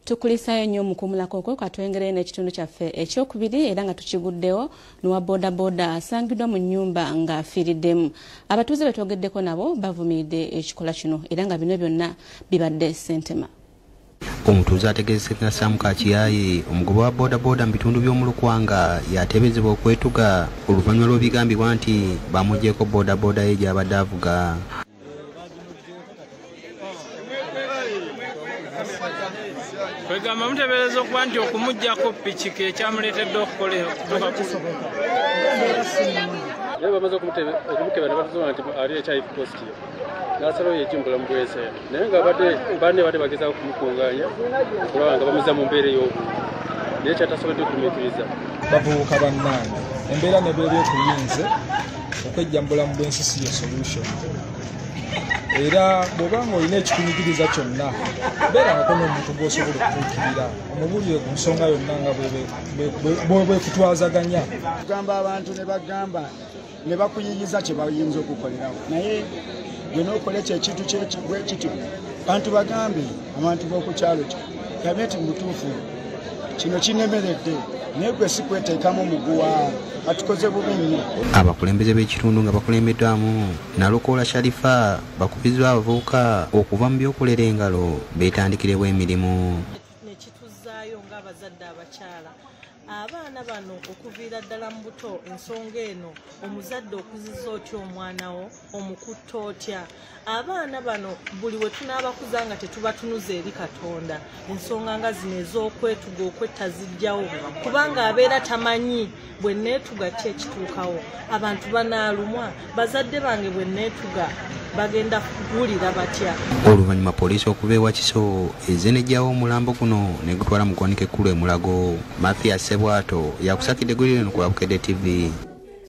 Tukulisayo nnyo mukumulako okwo katwengere n'ekitundu kyaffe ekyokubiri era nga tukiguddewo n'owa bodaboda asangiddwa mu nnyumba ng'afiiriddemu. Abatuuze be twogeddeko nabo bavumiridde ekikola kino era nga bino byonna bibadde ssentema. Omutuuze ategeezeka Sam Kakiyaye omugoba wa bodaboda mu bitundu by'Omulukwanga yateebezebwa okwetuga oluvannyuma lw'ebigambibwa nti bamugyeko bodaboda ye gy'abadde avuga. Kwegamba muteebereza okuba nti okumuggyako piki ke kyamuleetedde okukola naye bamaze okumukebera ne batuzuula nti ali HIV positive n'asalawo yejimbula mu bwese naye nga banne badde bagezaako okumukungaanya okulaba nga bamuzza mu mbeera ey'obuntu naye kyatasobodde okugumiikiriza. Bavubuka bannange embeera ne bweba ekuyinze okwejja mu bulamu bw'ensi si ye solution. Era bw'oba ng'olina ekikunyigiriza kyonna beerangako n'omuntu gw'osobola okutuukirira omubuulire ku nsonga yonna nga bwekutwazaganya. Kugamba abantu ne bagamba ne bakuyiyiza kye bayinza okukolerawo naye gwe n'okola ekyo ekintu bwe kityo bantu bagambe abantu b'oku kyalo kyo gambe nti mu butuufu kino kinemeredde naye gwe si kweteekamu muguwa atukoze bubi nnyo. Abakulembeze b'ekitundu nga bakulembeddwamu Nalukoola Sharifa bakubirizibwa abavubuka okuva mu by'okulera engalo beetandikirewo emirimu. Ne kituzaayo ng'abazadde abakyala abaana bano okuviira ddala mu buto ensonga eno omuzadde okuziza otya omwana wo omukutta otya abaana bano buli we tunaabakuza nga tetubatunuza eri Katonda ensonga nga zino ez'okwetuga okwetta zijjawo kubanga abeera tamanyi bwe neetuga ki ekituukawo abantu banaalumwa bazadde bange bwe neetuga bagenda kuwulira batya. Oluvannyuma poliisi okuva ewa Kiso ezze n'eggyawo omulambo guno ne gutwala mu ggwanika ekkulu e Mulago. Mathias Sebwato yakusakidde eggulire lino ku Bukedde TV.